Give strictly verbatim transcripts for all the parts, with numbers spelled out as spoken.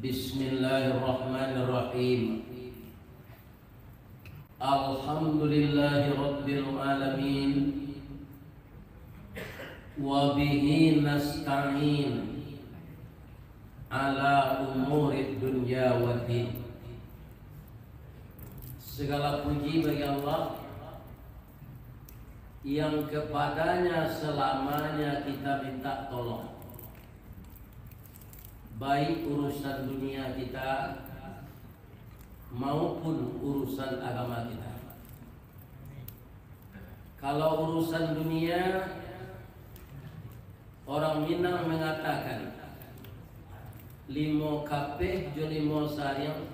Bismillahirrahmanirrahim. Alhamdulillahirabbil alamin. Wa bihi nasta'in ala umurid dunya waddin. Segala puji bagi Allah yang kepadanya selamanya kita minta tolong, baik urusan dunia kita maupun urusan agama kita. Kalau urusan dunia, orang Minang mengatakan, limo kapeh jo limo sariang,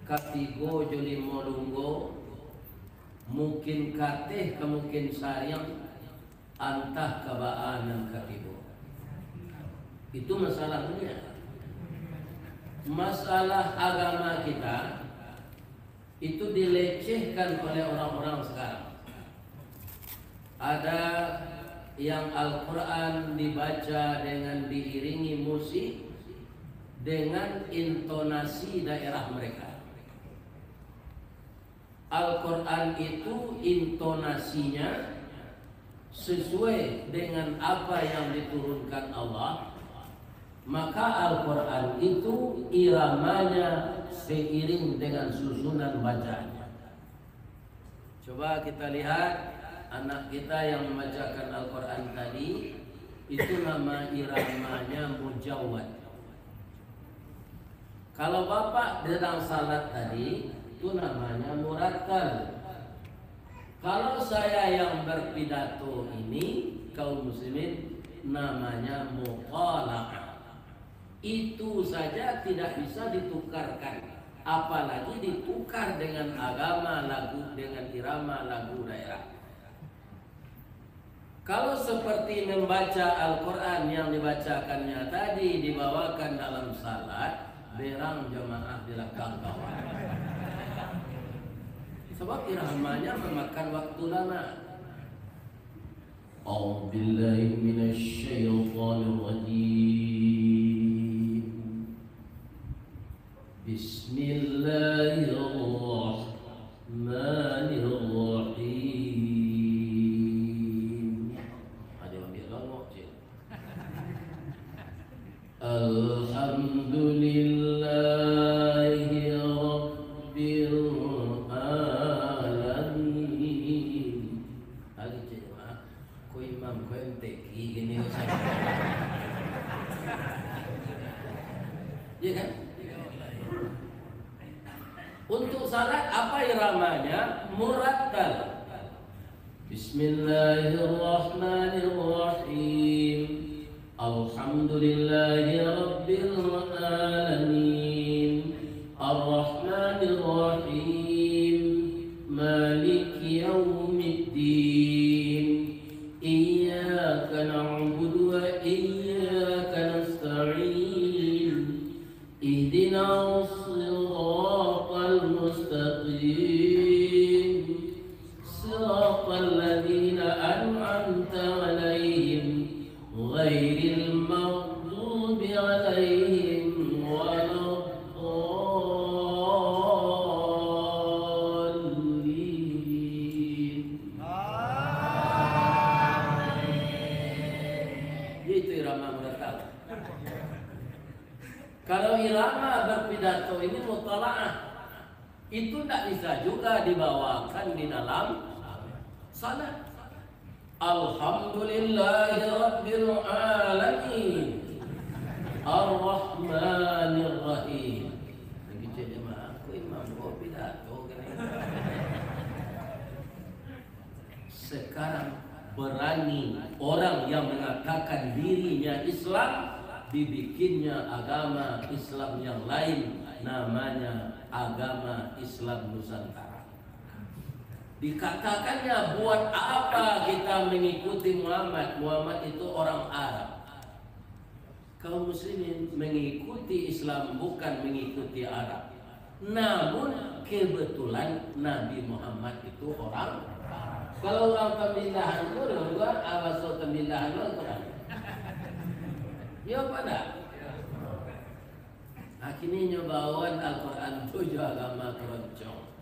katigo jo limo lunggo, mungkin kateh ka mungkin sariang, antah ka baa nan katibo. Itu masalah dunia. Masalah agama kita itu dilecehkan oleh orang-orang sekarang. Ada yang Al-Quran dibaca dengan diiringi musik, dengan intonasi daerah mereka. Al-Quran itu intonasinya sesuai dengan apa yang diturunkan Allah, maka Al-Quran itu iramanya seiring dengan susunan bacaannya. Coba kita lihat anak kita yang membacakan Al-Quran tadi, itu nama iramanya mujawwad. Kalau bapak sedang salat tadi, itu namanya murattal. Kalau saya yang berpidato ini, kaum muslimin, namanya mutala'ah. Itu saja tidak bisa ditukarkan, apalagi ditukar dengan agama lagu, dengan irama lagu daerah. Kalau seperti membaca Al-Quran yang dibacakannya tadi dibawakan dalam salat, berang jamaah di belakang kawan. Sebab iramanya memakan waktu lama. A'udzubillahi minasyaitonirrajim. Bismillahirrahmanirrahim. Ada ambil longok je. Alhamdulillahi Rabbil Alamin. Lagi cek, Mak. Ko imam, ko M T Q gini. Ya kan? Untuk salat apa iramanya? Murattal. Bismillahirrahmanirrahim. Alhamdulillahi Rabbil Alamin. Ar-Rahmanir Rahim. Maliki Yaumiddin. Iyyaka na'budu wa iyyaka nasta'in. Ihdinas siratal mustaqim. Siratal ladzina an'amta 'alaihim, ghairil maghdubi 'alaihim waladdallin. Itu irama murattal. Kalau irama berpidato ini mutala'ah, itu ndak bisa juga dibawakan di dalam salat. Alhamdulillahirabbil alamin. Arrahmanirrahim. Lagi cek jemaah, aku imam kau pidato kan? Sekarang berani orang yang mengatakan dirinya Islam, dibikinnya agama Islam yang lain, namanya agama Islam Nusantara. Dikatakannya, buat apa kita mengikuti Muhammad? Muhammad itu orang Arab. Kaum muslimin mengikuti Islam bukan mengikuti Arab. Namun kebetulan Nabi Muhammad itu orang Arab. Kalau orang Tamindahan tu, orang tua, ah, bahasa Tamindahan tu Al-Quran. Iyo apo ndak? Akhirnyo nyo baoan Al-Quran tu jo agama keroncong.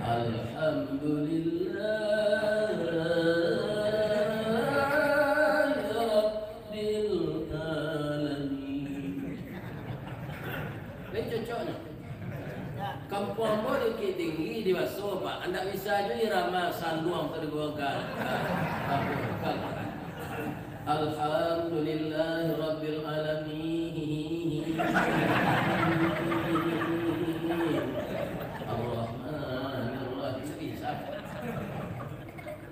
Alhamdulillahirabbil alamin. Lain cocoknyo. Kampuang ambo Bukittinggi di Baso, Pak. Ndak bisa juo irama sanduang tu digoyangkan. Alhamdulillahirabbil alamin. Arrahmanirrahim. Bisa.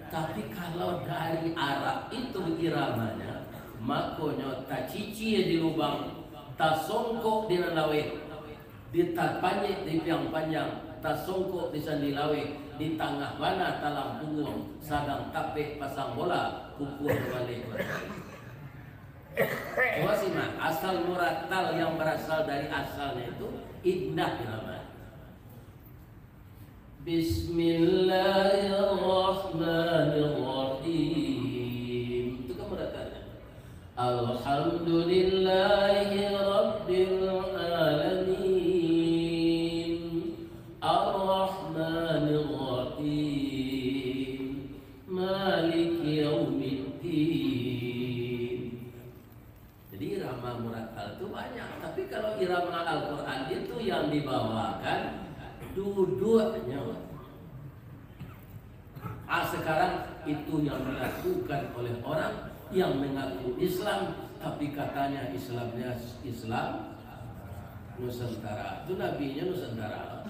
Tapi kalau dari Arab itu iramanya, makonyo tacicia di lubang, tasongkok di nan laweh. Ditapanjek di piang panjang, tasongkok di sandi laweh, di tangah bana talang pungguang, sadang tapek pasang bola, kukuah baleh. Coba simak, asal murattal yang berasal dari asalnya itu indah namanya. Bismillahirrahmanirrahim. Itu kan murattalnya. Alhamdulillahirabbil alamin. Arrahmanirrahim. Maliki yaumiddin. Jadi irama murattal tu banyak, tapi kalau irama Al-Quran itu yang dibawakan duduknya. Ah, sekarang itu yang dilakukan oleh orang yang mengaku Islam, tapi katanya Islamnya Islam Nusantara. Itu nabinya Nusantara.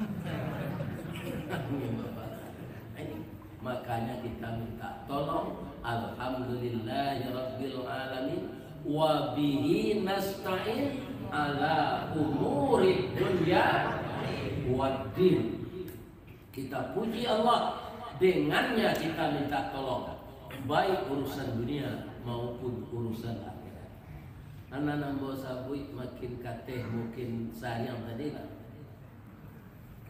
Ini Makanya kita minta tolong, alhamdulillahirabbil alamin, wa bihi nasta'in ala umurid dunya waddin. Kita puji Allah, dengannya kita minta tolong, baik urusan dunia maupun urusan akhirat. Nan ambo sabuik makin kateh, makin sayang tadi lah.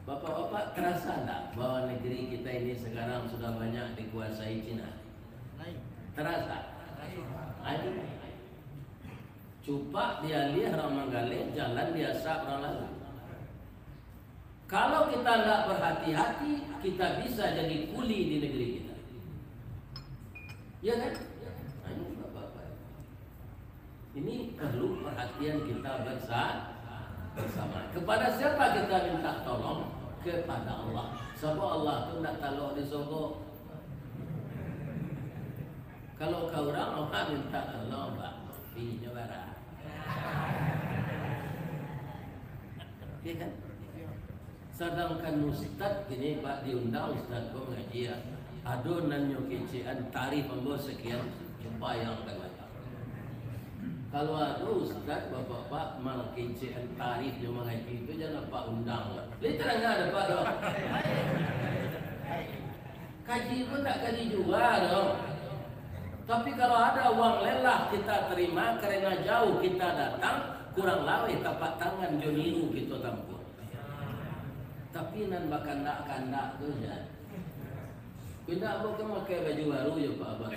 Bapak-bapak, terasa ndak bahwa negeri kita ini sekarang sudah banyak dikuasai Cina? Terasa? Aduh. Cupak dialiah urang manggaleh, jalan diasap urang lalu. Kalau kita ndak berhati-hati, kita bisa jadi kuli di negeri kita. Ya kan? Nah, ini bapak-bapak. Ini perlu perhatian kita bersa-, bersama. Kepada siapa kita minta tolong? Kepada Allah. Sabab Allah tu ndak talok di sogo. Kalau ka urang, awak minta tolong, Pak. Pinyo bara. Ya kan? Sadangkan ustad kini, Pak, diundang ustad ko mangaji, ya. Ado nan nyo kecekan tarif ambo sekian, bayangkan lah. Kalau ado ustad, bapak-bapak, mangkecekan tarif nyo mangaji tu, jan Apak undang lah. Lai tadanga dek Apak tu. Kaji pun tak kaji juga doh. Tapi kalau ada uang lelah kita terima karena jauh kita datang, kurang laweh tapak tangan jo niru kita tampuah. Tapi nan bakandak-kandak tu jan. Indak ambo kan makai baju baru jo Pak Abah.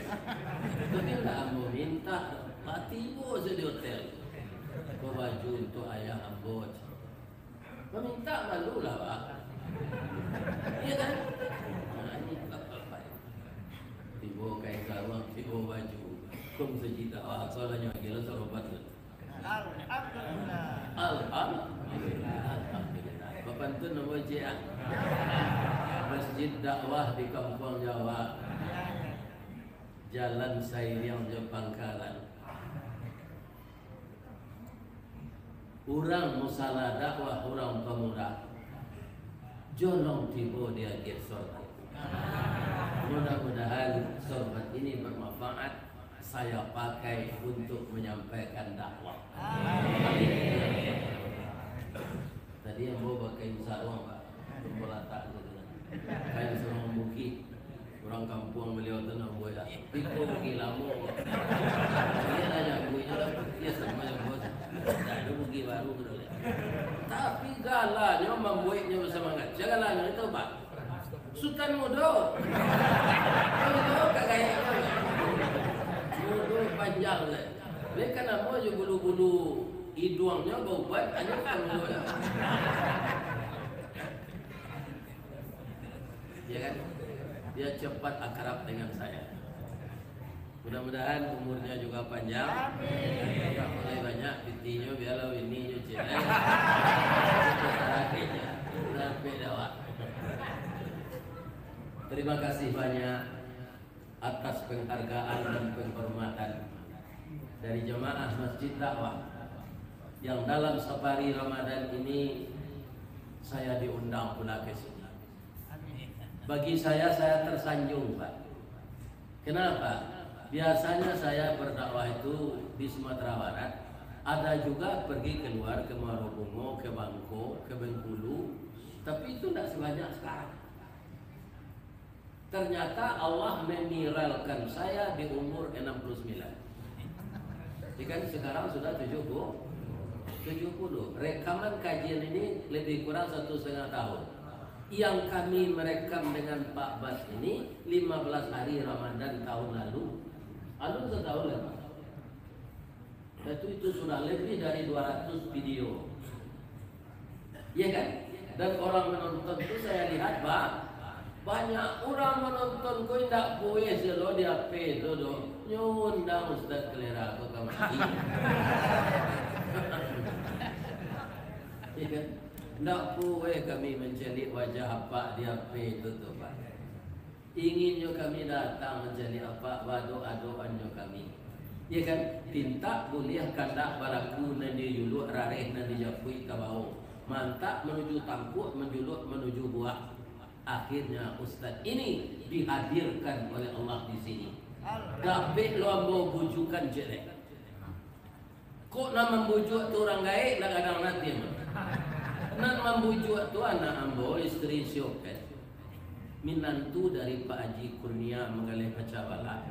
Tapi indak ambo minta, Pak, tibo sajo di hotel. Ko baju untuak ayah ambo. Maminta malu lah, Pak. Iya kan? Nah, ini bapak-bapak. Tibo kain sarung, tibo baju. Kong sajita, wah, soalnya gila soroban tu. Alhamdulillah. Alhamdulillah. Alhamdulillah. Bapantun nama cik, ah? Masjid dakwah di Kampung Jawa. Jalan Sairiang jo Pangkalan. Urang musala dakwah, urang pamurah. Jolong tibo di agiah sorban. Mudah-mudahan sorban ini bermanfaat, saya pakai untuk menyampaikan dakwah. Tadi ambo pakai sarung, Pak. Ambo latak tu. Kain sarung bukik. Urang kampuang baliau tu nak buek. Iko bukik lamo. Dia nanya bueknyo lah, dia sama jo bos. Ndak ado bukik baru tu. Tapi galanyo mambueknyo basamangat. Sia galanyo itu, Pak? Sutan Mudo. Mudo ka gaek tu. Mudo panjang tu. Leh kan namo jo bulu-bulu iduangnyo baubat, anyo kan mulutnyo. Ya kan? Dia cepat akrab dengan saya. Mudah-mudahan umurnya juga panjang. Mulai banyak pitinyo, biarlah ini je cek. Sampai dah, Wak. Terima kasih banyak atas penghargaan dan penghormatan dari jemaah Masjid Dakwah yang dalam safari Ramadan ini saya diundang pula ke sini. Bagi saya, saya tersanjung, Pak. Kenapa? Biasanya saya berdakwah itu di Sumatera Barat, ada juga pergi keluar ke Muaro Bungo, ke Bangko, ke Bengkulu, tapi itu tidak sebanyak sekarang. Ternyata Allah memiralkan saya di umur enam puluh sembilan. Jadi kan sekarang sudah tujuh puluh, tujuh puluh. Rekaman kajian ini lebih kurang satu setengah tahun. Yang kami merekam dengan Pak Bas ini lima belas hari Ramadan tahun lalu. Alun setahun lah, Pak. Itu, itu sudah lebih dari dua ratus video. Ya kan? Dan orang menonton tu saya lihat, ba-, banyak urang manonton ko indak pueh se lo di H P tu doh. Nyo undang Ustaz Kalera ko kamari. Ya kan? Ndak pueh kami mancaliak wajah Apak di H P tu, tu, Pak. Inginnyo kami datang mancaliak Apak, badoa-doannyo kami. Ya kan? Pintak buliah kandak balaku nan dijuluak rareh nan dijapuik ka bawok. Mantak manuju tangkuak, manjuluak manuju buak. Akhirnya Ustaz ini dihadirkan oleh Allah di sini. Dapek lo ambo bujukan cek dek. Kok nan mambujuak tu urang gaek, ndak gadang ati ambo. Nan mambujuak tu anak ambo, isteri si Opet. Minantu dari Pak Haji Kurnia Manggaleh Pacah Balak.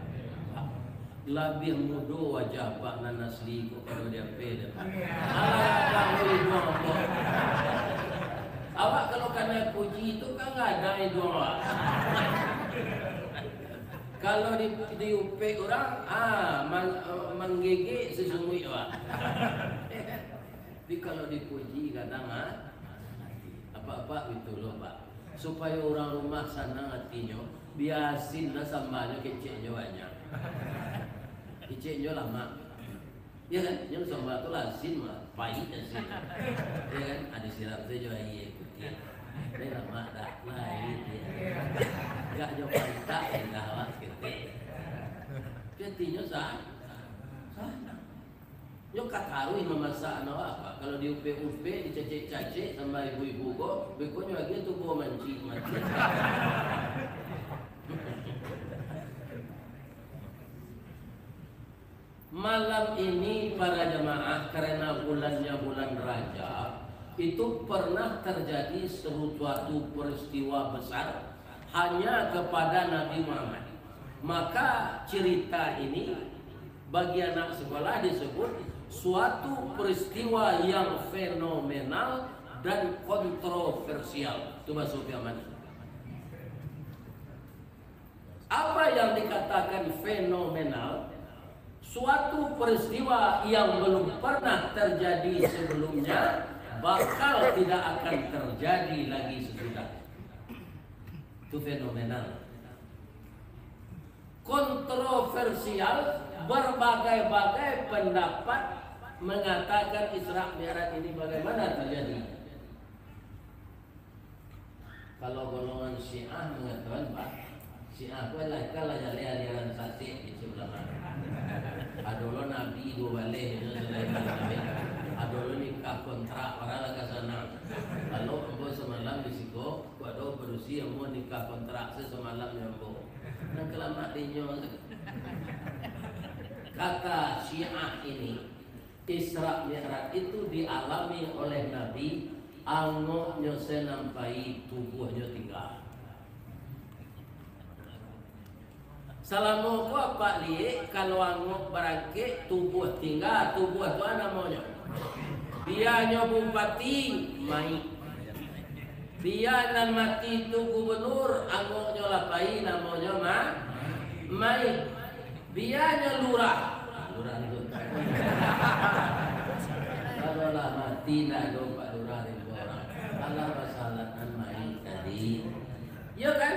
Labiah mudo wajah Pak nan asli kok pado di H P tu. Alah, abang, oi, iduang ambo. Awak kalau kanai puji tu kan gadang iduang awak. Kalau di, diupek urang, ah, mang-, manggegek sasungguik awak. Tapi kalau dipuji kadang, ah, Apak-apak gitu lo, Pak. Supayo urang rumah sanang atinyo, bia asin lah sambanyo keceknyo banyak. Keceknyo lamak. Ya kan? Yang samba tu lah asin mah, pahit asin. Ya kan? Ah, disiram sajo aia putiah. Ini lamak dah, pahit dia. Agak jo pantak indah awak saketek. Tapi atinyo sa-, sanang. Nyo ka taruih mamasak anak awak, Pak. Kalau diupek-upek, dicacek-cacek samba ibu-ibu ko, bekonyo lagi tubuah mancik mati. Malam ini, para jamaah, karena bulannya bulan Rajab, itu pernah terjadi sesuatu peristiwa besar hanya kepada Nabi Muhammad. Maka, cerita ini bagi anak sekolah disebut suatu peristiwa yang fenomenal dan kontroversial. Itu bahasa Piaman. Apa yang dikatakan fenomenal? Suatu peristiwa yang belum pernah terjadi sebelumnya, bakal tidak akan terjadi lagi sesudah. Itu fenomenal. Kontroversial, berbagai-bagai pendapat mengatakan Isra Mi'raj ini bagaimana terjadi. Kalau golongan Syiah mangatokan, Pak, Syiah ko lah, kan lah jaleh aliran sasek di ulama. Ado lo Nabi duo baleh, nyo salain Nabi. Ado lo nikah kontrak, urang lah ka sanang. Lalu ambo samalam di siko, kok ado padusi ambo nikah kontrak, se samalam jo ambo. Nan kalamak dinyo. Kata Syiah ini, Isra Mi'raj itu dialami oleh Nabi, angoknyo se nan pai, tubuahnyo tingga. Salamo ko Apak liek, kalau angok barangkek, tubuah tingga, tubuah tu a namonyo? Bianyo bupati, maik. Bia nan mati tu gubernur, angoknyo lah pai, namonyo ma-, maik. Bianyo lurah, lurah tu. Kalau lah mati, ndak ado Pak Lurah, rimbo urang. Alah, basalat nan mayik tadi. Iyo kan?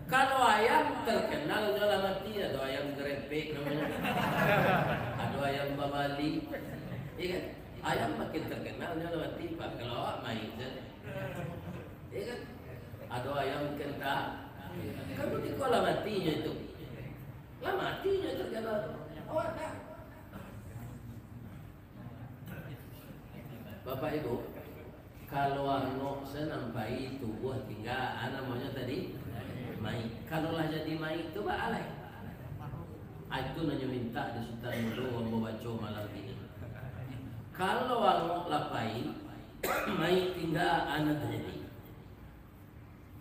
Kalau ayam, terkenal nyo lah mati, ado ayam gerepek namonyo. Ado ayam babali. Iyo kan? Ayam makin terkenal nyo lah mati, Pak. Kalau awak mayik sajo. Iyo kan? Ado ayam kentang. Kan kutiko lah mati nyo itu. Lah mati nyo terkenal. Awak ndak. Bapak Ibu, kalau angok se nan pai, tubuah tingga, ah, namonyo tadi mayik. Kalau lah jadi mayik tu, baa lai? Ah, itu nan nyo mintak di Sutan Mudo ambo baco malam kini. Kalau angok lah pai, mayik tingga, ah, nan tajadi.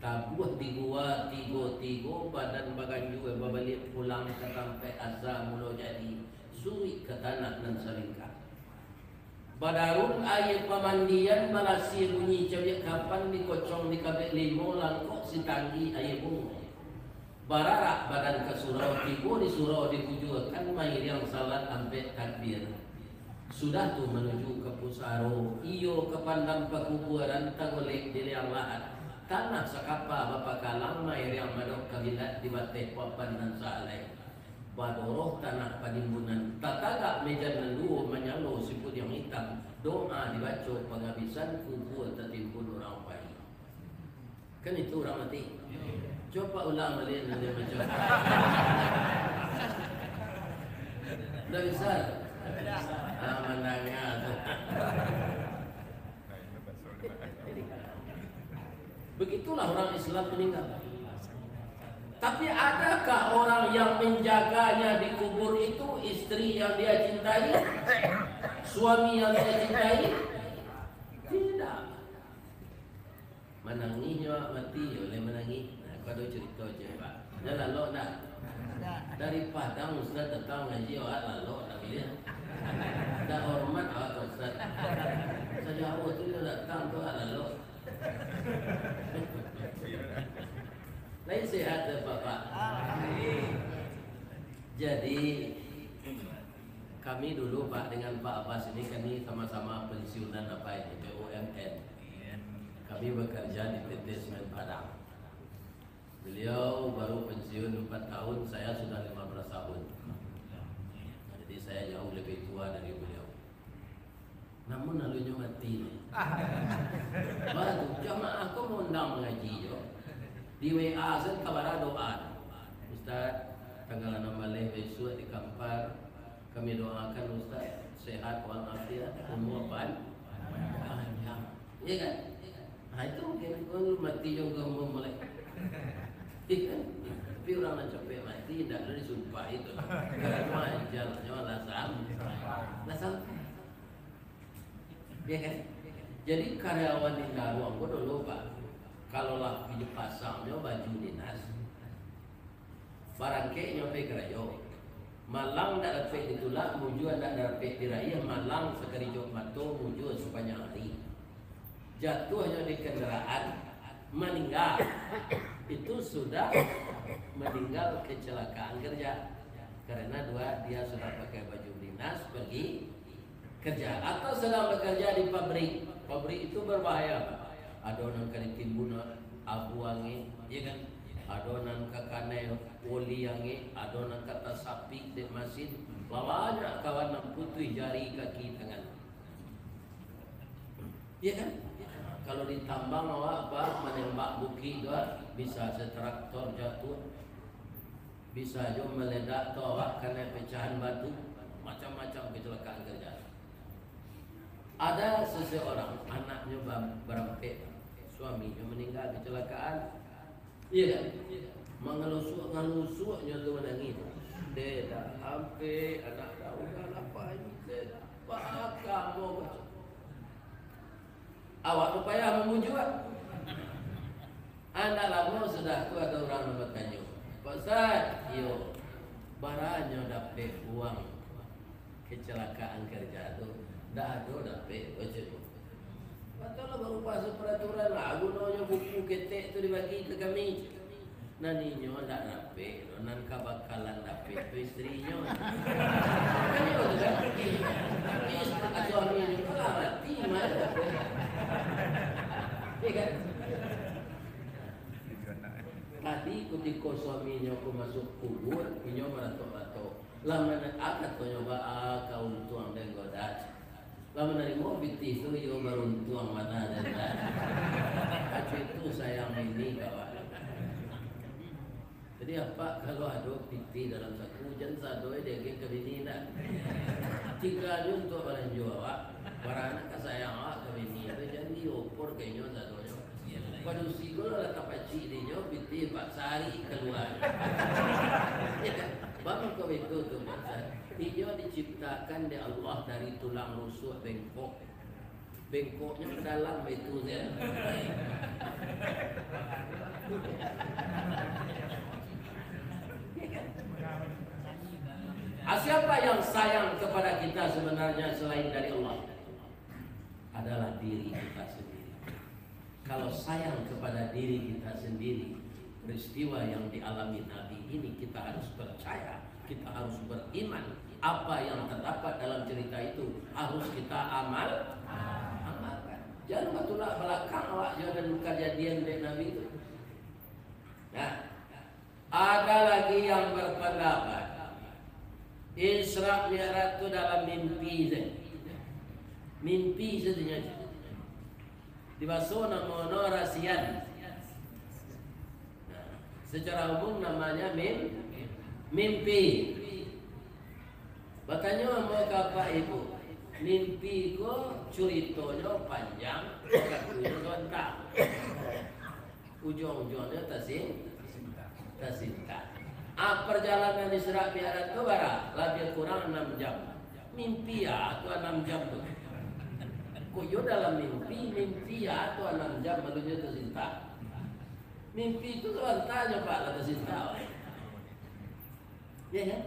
Tabuah di gua tigo-tigo, badan baganjua babaliak pulang ka tampaik asa mulo jadi, suruik ka tanah nan salingka. Badarun aia pamandian, balasia bunyi cabiak kapan, dikocong dikabek limo, langkok sitanggi aia bungo. Bararak badan ka surau, tibo di surau dibujuakan, mairiang salat ampek takbir. Sudah tu manuju ka pusaro, iyo ka pandam pakubuaran, tagolek di liang lahat. Tanah sakapa bapakalang, mairiang madok kabilat, di bateh papan nan saalai. Badoroh tanah panimbunan, tatagak mejan nan duo, manyalo sipudiang itam, doa dibaco pangabisan, kubua tatimbun urang pai. Kan itu urang mati. Cubo ulang baliak nan dia baco. Ndak bisa. Ah, mandanga tu. Begitulah orang Islam meninggal. Tapi adakah orang yang menjaganya di kubur itu istri yang dia cintai? Suami yang dia cintai? Tidak. Manangih nyo awak mati, yo, lai manangih. Nah, aku ado carito, cek, Pak. Nyo lalok ndak? Dari Padang Ustaz datang ngaji, awak lalok ndak buliah. Ndak hormat awak ka Ustaz. Sajauah tu nyo datang tu awak lalok. Lai sehat, Bapak? Jadi, kami dulu, Pak, dengan Pak Abbas ini, kami sama-sama pensiunan apa ini, B U M N. Kami bekerja di P T Semen Padang. Beliau baru pensiun empat tahun, saya sudah lima belas tahun. Jadi, saya jauh lebih tua dari beliau. Namun, alunyo mati ni. Baru jamaah ko maundang mangaji jo. Di W A sen kabara doa. "Ustaz, tanggal anam baleh bisuak di Kampar, kami doakan Ustaz sehat walafiat, umur pan-, panjang." Iya kan? Nah, itu mungkin aku mati juga umur mulai. Iya kan? Tapi urang nan capek mati, indak ado disumpah itu. Karano ajalnyo lah sam-, lah sampai. Iya kan? Jadi, karyawan di Daruang ko dulu, Pak, kalau lah pai pasangnyo baju dinas, barangkeknyo pai karajo, malang ndak dapek ditulak, mujua ndak dapek diraiah, malang sakarijo mato, mujua sapanjang ari. Jatuahnyo di kandaraan, maningga, itu sudah maninggal kecelakaan kerja. Karena dua, dia sudah pakai baju dinas pergi kerja, atau sedang bekerja di pabrik. Pabrik itu berbahaya, Pak. Ado nan ka ditimbun abu angek, ya kan? Ado nan ka kanai oli angek, ado nan ka tasapik dek masin. Banyak kawan nan putuih jari, kaki, tangan. Ya kan? Kalau di tambang awak, Pak, manembak bukik tu, ah, bisa setraktor jatuh. Bisa jo meledak tu awak kanai pecahan batu, macam-macam kecelakaan kerja. Ada seseorang, anaknyo bam-, barampek, suaminyo maningga kecelakaan. Iya kan? Mangalusuak-ngalusuaknyo tu manangih. Dek, dah ampek, anak dah udah lapar, dek, dah. Apa kamu baco? Awak tu payah mamujuak. Ndak lamo sudah tu, ado urang nan batanyo, "Pak Ustaz, iyo, bara nyo dapek uang kecelakaan kerja tu?" "Ndak ado dapek," baco tu. "Patutlah barubah peraturan lah, gunonyo buku ketek tu dibagi ka kami." Nan inyo ndak dapek tu, nan ka bakalan dapek tu istrinyo. Kan iyo tu kan? Istri, suaminyo tu lah mati, ma dapek. Iyo kan? Tadi kutiko suaminyo ko masuak kubua, inyo baratok-ratok. Lah mana, ah, katonyo, ba, ah, ka untuang den ko, Da. Lah manarimo pitih tu, iyo baruntuang bana den, Da. Kacau itu sayang ini, kawan. Jadi, apak kalau ado pitih dalam saku, jan sado diagiah ka bini, Da. Tingga jo untuak balanjo awak, baranak ka sayang awak ka bini tu, jan diopor ka inyo sadonyo. Padusi ko lah tapacik dinyo, pitih bak sari kalua. Bang ko itu tu, inyo diciptakan dek Allah dari tulang rusuk bengkok. Bengkoknyo dalam itu je. Ah, siapa yang sayang kepada kita sebenarnya selain dari Allah? Adalah diri kita sendiri. Kalau sayang kepada diri kita sendiri, peristiwa yang dialami Nabi ini kita harus percaya, kita harus beriman. Apa yang terdapat dalam cerita itu harus kita amal, amalkan. Jangan batulak balakang awak jo nan kajadian dek Nabi tu. Nah, ada lagi yang berpendapat, Isra Mi'raj tu dalam mimpi saja. Mimpi saja. Dibaso namo no rasian. Nah, secara umum namanya mim-, mimpi. Batanyo ambo ka Apak Ibu, mimpi ko curitonyo panjang, katonyo sabanta. Ujuang-ujuangnyo tasin-, tasingkat. Ah, parjalanan Isra Mi'raj tu bara? Labiah kurang anam jam. Mimpi ah tu anam jam tu. Kok iyo dalam mimpi, mimpi ah tu anam jam, alunyo tasingkat. Mimpi tu sabanta nyo, Pak, lah tasingkat. Ya kan?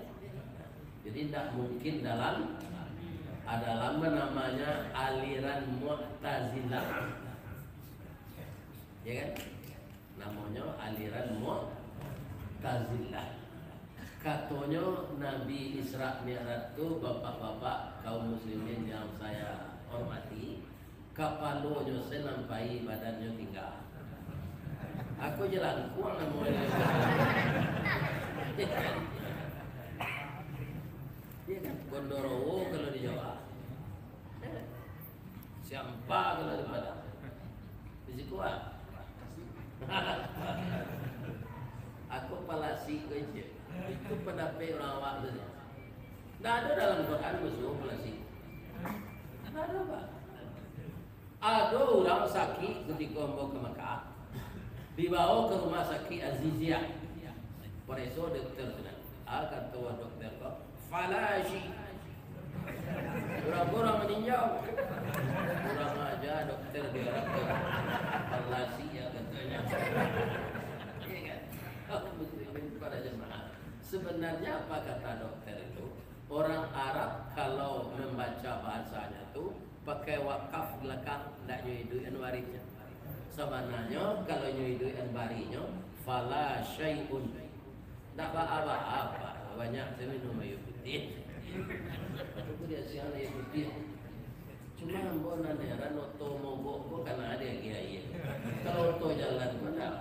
Jadi, ndak mungkin dalam, ada lama namanya aliran Mu'tazilah. Ya kan? Namonyo aliran Mu'tazilah. Katonyo Nabi Isra Mi'raj tu, bapak-bapak kaum muslimin yang saya hormati, kapalonyo se nan pai, badannyo tingga. Ako jalangkuang namonyo. Iyo kan? Gondorowo kalau di Jawa. Siampa kalau di Padang. Di siko ah. Ako palasi ko je. Itu pandapek urang awak tu. Ndak ado dalam Quran basuo palasi. Ndak ado, Pak. Ado urang sakik kutiko ambo ka Makkah, dibawo ka rumah sakik Azizia. Pareso dokter tu nah. Ah, kato dokter ko, "Falasi." Urang-urang maninjau. Kurang aja dokter di Arab tu. Falasi ya katonyo. Iya kan? Kaum muslimin para jemaah. Sebenarnya apa kata dokter itu? Orang Arab kalau membaca bahasanya tu pakai wakaf belakang, ndak nyo iduikan barinyo. Sabananyo kalau nyo iduikan barinyo, fala syai'un. Ndak ba-apa-apa, banyak se minum aia putiah. Aku dia siang aia putiah. Cuma ambo nan heran, oto mogok ko kana ado aia. Kalau oto jalan ko ndak.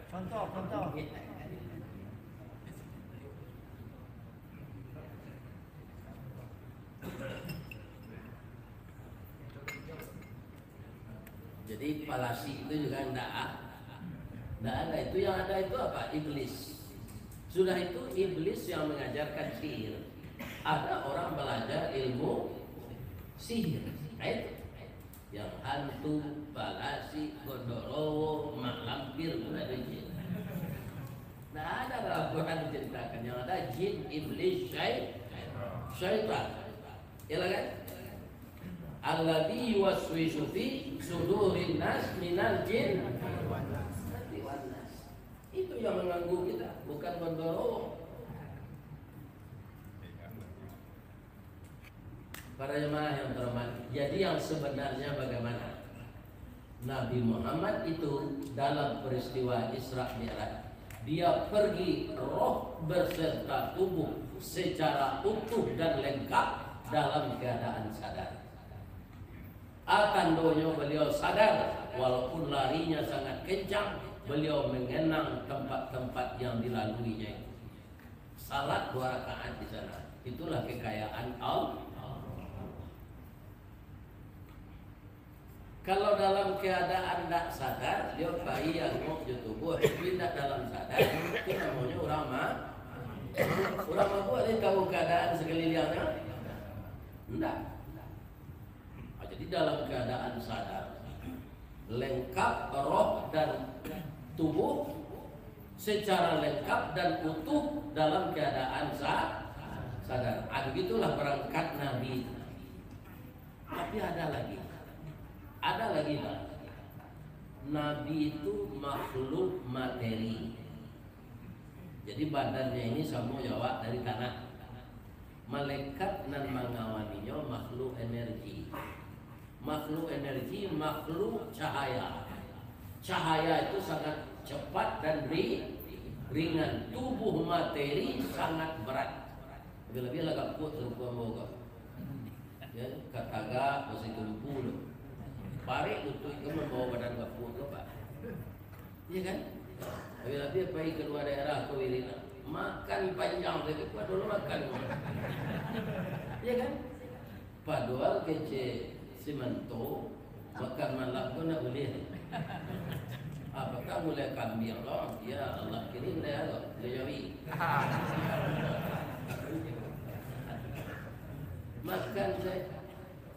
Contoh, contoh. Jadi, palasi itu juga ndak, ndak ada. Itu yang ada itu apa? Iblis. Sudah itu, iblis yang mengajarkan sihir. Ada orang belajar ilmu sihir. Nah, itu. Yang hantu, palasi, gondorowo, mak lampir pun ada jin. Nah, ada dalam Quran diceritakan. Yang ada jin, iblis, syai-, syaitan. Iyalah kan? Alladzi yuwaswisu fi sudurin nas minal jin. Itu yang mengganggu kita, bukan gondorowo. Para jemaah yang terhormat, jadi yang sebenarnya bagaimana? Nabi Muhammad itu dalam peristiwa Isra Mi'raj, dia pergi roh beserta tubuh secara utuh dan lengkap dalam keadaan sadar. A, tandonyo beliau sadar, walaupun larinya sangat kencang, beliau mengenang tempat-tempat yang dilaluinya itu. Salat dua rakaat di sana. Itulah kekayaan Allah. Kalau dalam keadaan ndak sadar, dia pai angok jo tubuh, tapi ndak dalam sadar, itu namonyo urang ma-, urang mabuk. Dia tahu keadaan sekelilingnya? Ndak. Ah, jadi dalam keadaan sadar, lengkap roh dan tubuh secara lengkap dan utuh dalam keadaan sa-, sadar. Ah, begitulah berangkat Nabi. Tapi ada lagi. Ada lagi, Pak. Nabi itu makhluk materi. Jadi, badannya ini samo jo awak, dari tanah. Malaikat nan mangawaninyo makhluk energi. Makhluk energi, makhluk cahaya. Cahaya itu sangat cepat dan ri-, ringan. Tubuh materi sangat berat. Labiah-labiah lah gapuak sarupo ambo ko. Ya, katagak basitumpu tu. Parek lutut ko mambawa badan gapuak ko, Pak. Iya kan? Labiah-labiah pai kalua daerah ko wirid. Makan panjang tadi, Pak, dulu makan. Iya kan? Padohal kecek simanto, makan malam ko ndak buliah. Apakah mulai kambiang ko? Ya Allah, kini mulai ko, mulai jawi. Makan sajo.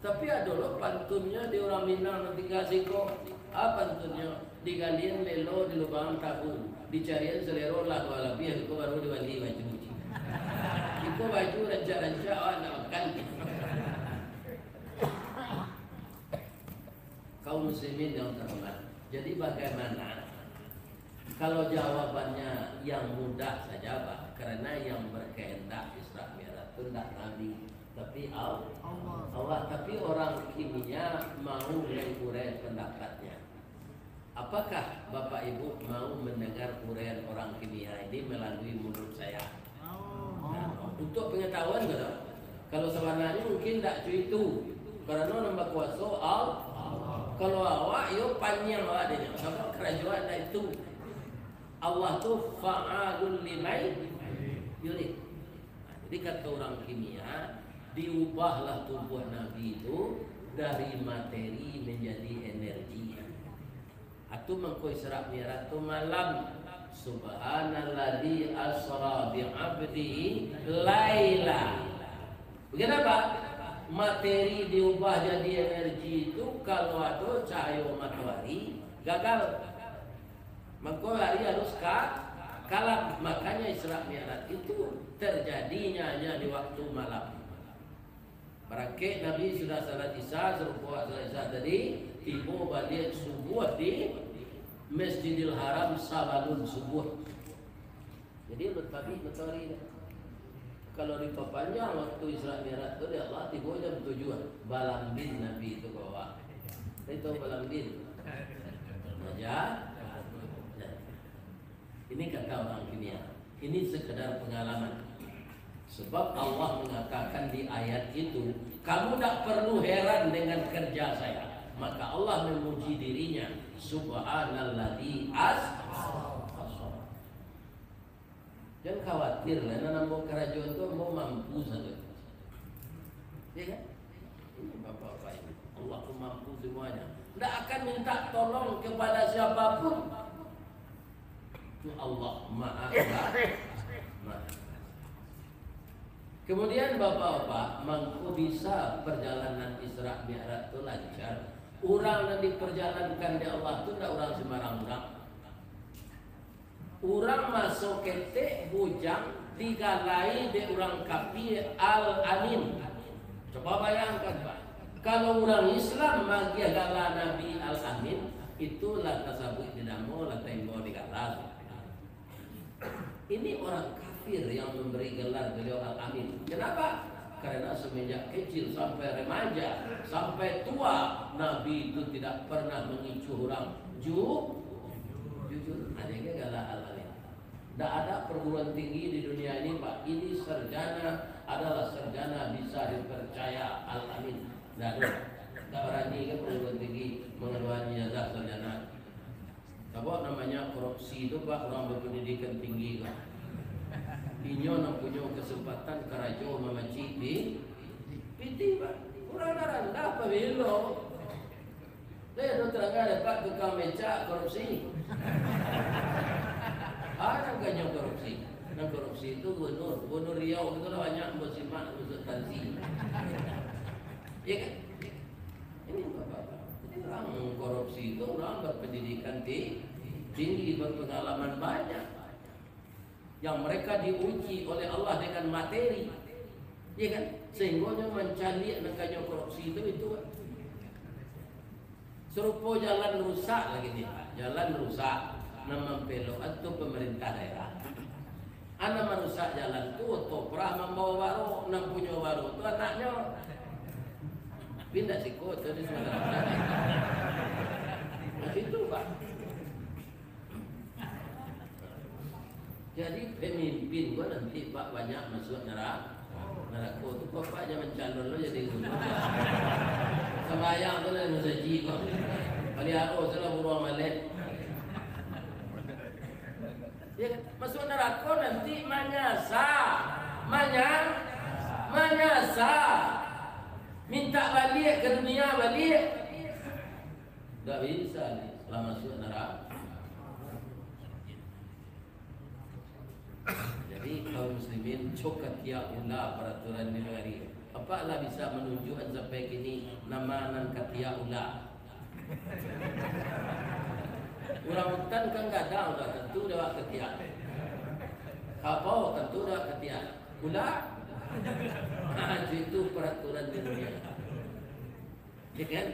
Tapi ado lo pantunnyo di urang Minang nan tingga siko. Apo pantunnyo? Digalian lelo di lubang tahu, dicarian salero lah dua labiah, iko baru dibali baju. Iko baju rancak-rancak awak nak makan. Kaum muslimin yang terhormat, jadi bagaimana kalau jawabannya yang mudah saja, Pak? Karena yang berkehendak Isra Mi'raj tu ndak Nabi, tapi Al-, Allah. Allah. Tapi orang kimia mau mengurai pendapatnya. Apakah Bapak Ibu mau mendengar uraian orang kimia ini melalui mulut saya? Nah, untuk pengetahuan ko, kalau sabananyo mungkin ndak co itu, karano nan bakuaso Al-, kalau awak, iyo panjang awak dinyo, sabab karajo awak ndak itu. Allah tu fa'alun lima yurid. Nah, jadi kato urang kimia, diubahlah tubuh Nabi tu dari materi menjadi energi. Atu mangko Isra Mi'raj tu malam. Subhanalladzi asra bi abdihi laila. Bagian apa? Materi diubah jadi energi itu, kalau ado cahayo matoari, gagal. Mangko hari harus ka-, kalam. Makanya Isra Mi'raj itu terjadinya hanya di waktu malam. Barangkek Nabi sudah salat Isya, sarupo salat Isya tadi, tibo baliak subuah di Masjidil Haram sabalun subuah. Jadi, batabik matoari tu. Kalau dipapanjang waktu Isra Mi'raj tu dek Allah, tibo jam tujuah, balambin Nabi tu ka bawah. Tahu balambin? Maja. Ini kata orang kimia. Ini sekedar pengalaman. Sebab Allah mengatakan di ayat itu, "Kamu tak perlu heran dengan kerja saya." Maka Allah memuji dirinya, "Subhanalladzi as-, asra." Jangan khawatir lah, nan ambo karajoan tu ambo mampu sajo. Ya kan? Ini bapak-bapak ini, Allah tu mampu semuanya. Ndak akan minta tolong kepada siapapun. Itu Allah Maha Kuasa. Maha Kuasa. Kemudian bapak-bapak, mangko bisa perjalanan Isra Mi'raj tu lancar. Urang nan diperjalankan dek Allah tu ndak urang sembarang urang. Urang maso ketek bujang digalai dek urang kapia Al-Amin. Coba bayangkan, Pak. Kalau urang Islam magiah gala Nabi Al-Amin, itu lah tasabuik dinamo, lah taimbau di gala. Ini orang kafir yang memberi gelar beliau Al-Amin. Kenapa? Karena semenjak kecil sampai remaja, sampai tua, Nabi itu tidak pernah mengicuh orang. Ju-, jujur. Nah, jadi galak Al-Amin. Ndak ada perguruan tinggi di dunia ini, Pak. Ini sarjana adalah sarjana bisa dipercaya, Al-Amin. Ndak ada. Ndak barani kan perguruan tinggi mengeluarkan ijazah sarjana. Sabab namanya korupsi tu, Pak, urang berpendidikan tinggi tu. Inyo nan punyo kesempatan karajo mamacik pi-, pitih, Pak. Urang nan randah pabilo. Deh, tu terangkan deh, Pak, tukang becak korupsi. Ah, nan kanyo korupsi. Nan korupsi tu gubernur. Gubernur Riau tu lah banyak ambo simak, ambo subtansi. Ya kan? Ini bapak-bapak. Jadi orang korupsi itu orang berpendidikan ti-, tinggi, berpengalaman banyak. Yang mereka diuji oleh Allah dengan materi. Ya kan? Sehingga mancaliak nan kanyo korupsi itu, itu. Sarupo jalan rusak lagi ni, Pak. Jalan rusak. Nan mampelok tu pemerintah daerah. Anak marusak jalan tu, oto prah mambawa baro, nan punyo baro tu anaknyo. Pindah siko tu di Sumatera. Macam itu, Pak. Jadi, pemimpin ko nanti, Pak, banyak masuk neraka. Narako tu, Bapak jangan calon lo jadi gubernur. Sambayang tu lah musajik ko. Paliharo tu lah buruang maleh. Ya kan? Masuk narako nanti manyasa. Manya-, manyasa. Minta baliak ka dunia baliak. Ndak bisa ni, lah masuk narako. Jadi, kaum muslimin, cok katiak ula peraturan di nagari. Apak lah bisa manunjuakan sampai kini nama nan katiak ula? Urang utan kan gadang dah, tantu dek awak katiak. Kabau tantu dek awak katiak. Ula? Nah, itu peraturan di dunia. Ya kan?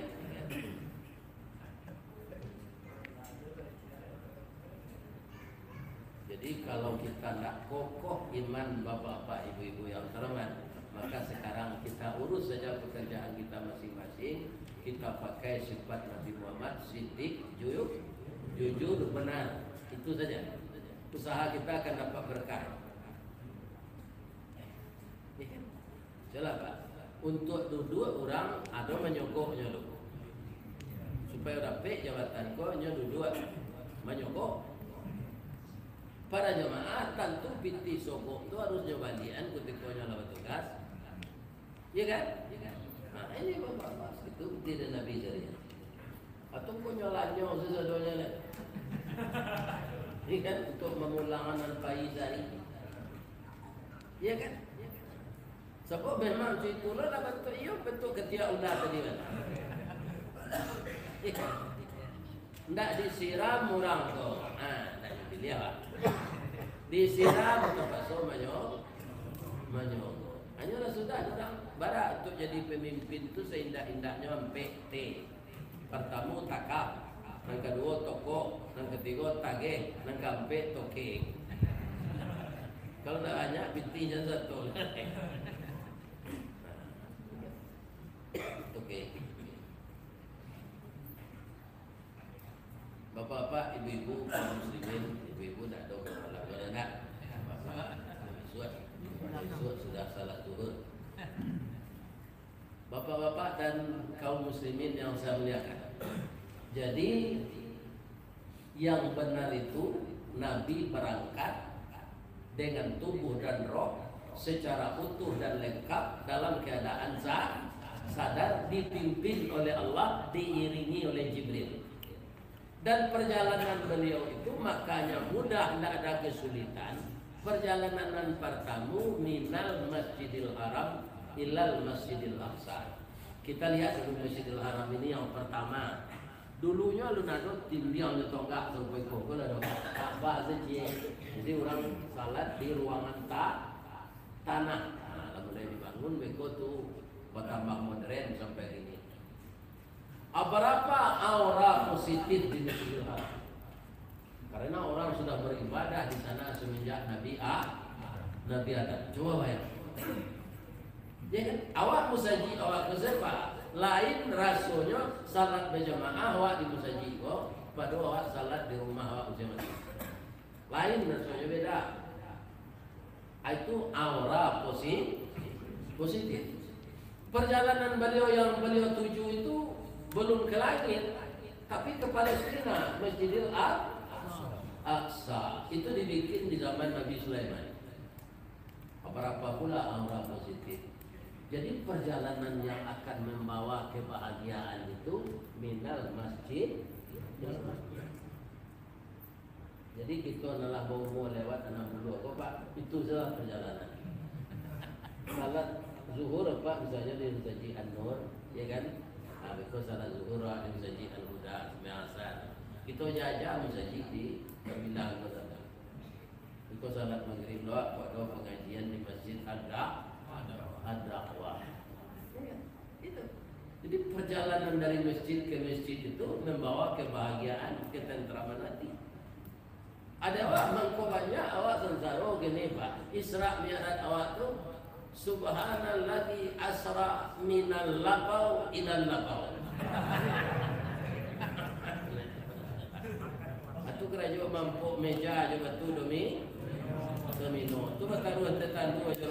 Jadi, kalau kita ndak kokoh iman, bapak-bapak, ibu-ibu yang terhormat, maka sekarang kita urus saja pekerjaan kita masing-masing, kita pakai sifat Nabi Muhammad, siddiq, ju-, jujur, benar. Itu saja. Usaha kita akan dapat berkah. Ya kan? Jelas, Pak? Untuak duduak urang ado manyogoknyo tu. Supayo dapek jabatan ko, nyo duduak manyogok. Para jamaah, tantu pitih sogok tu harus nyo baliakan kutiko nyo lah batugas. Ya kan? Nah, ini bapak-bapak, itu pitih dari Nabi syariat. Atau ko nyo lanyo sasadonyo lah. Ya kan? Untuk mamulangan nan pai sari. Ya kan? Sabab memang cuy pulo lah bantuak iyo, bantuak katiak ula tadi kan. Ndak disiram urang tu. Ha, ndak dipiliah lah. Disiram tapaso manyo-, manyogok. Hanyolah sudah urang bara untuak jadi pamimpin tu saindak-indaknyo ampek T. Partamo takab, nan kaduo tokok, nan katigo tageh, nan kaampek tokek. Kalau ndak banyak, pitih jan sato. Tokek. Bapak-bapak, ibu-ibu, kaum muslimin, ibu-ibu ndak ado masalah, ado ndak? Bapak, isuak, isuak sudah salat zuhur. Bapak-bapak dan kaum muslimin yang saya muliakan. Jadi, yang benar itu, Nabi berangkat dengan tubuh dan roh secara utuh dan lengkap dalam keadaan sa-, sadar, dipimpin oleh Allah, diiringi oleh Jibril. Dan perjalanan beliau itu makanya mudah, ndak ada kesulitan. Perjalanan nan partamo minal Masjidil Haram ilal Masjidil Aqsa. Kita lihat dulu Masjidil Haram ini yang pertama. Dulunyo alun ado timbiang jo tonggak sarupo iko ko lah doh. Ka'bah sajo. Jadi urang salat di ruangan ta-, tanah. Nah, lah mulai dibangun beko tu, batambah modern sampai kini. Abarapa aura positif di Masjidil Haram? Karena orang sudah beribadah di sana semenjak Nabi A-, Nabi Adam. Coba bayangkan. Ya kan? Awak musajik awak ko sajo, lain rasonyo salat bajamaah awak di musajik ko, pado awak salat di rumah awak masing-masing. Lain rasonyo, beda. Ah, itu aura posi-, positif. Perjalanan beliau yang beliau tuju itu belum ke langit, tapi ke Palestina, Masjidil Aq-, Aqsa. Itu dibikin di zaman Nabi Sulaiman. Berapa pula aura positif? Jadi, perjalanan yang akan membawa kebahagiaan itu minal masjid. Jadi, kito nan lah baumua lewat anam puluah ko, Pak, itu sajo perjalanan. Salat zuhur, Pak, misalnyo di Masjid An-Nur, ya kan? Nah, beko salat zuhur di Masjid Al-Huda, sumbayang asar. Kito jaja masajik di Bambila ko sajo. Beko salat magrib lo, kok ado pangajian di Masjid Ad-, Ad-Da'wah. Itu. Jadi, perjalanan dari masjid ke masjid itu membawa kebahagiaan, ketentraman hati. Ado awak mangko banyak awak sansaro kini, Pak. Isra Mi'raj awak tu, "Subhanalladzi asra minal laqau ilal laqau." Atu karajo mampok meja jo batu domi-, domino. Tu bataruah tataruah jo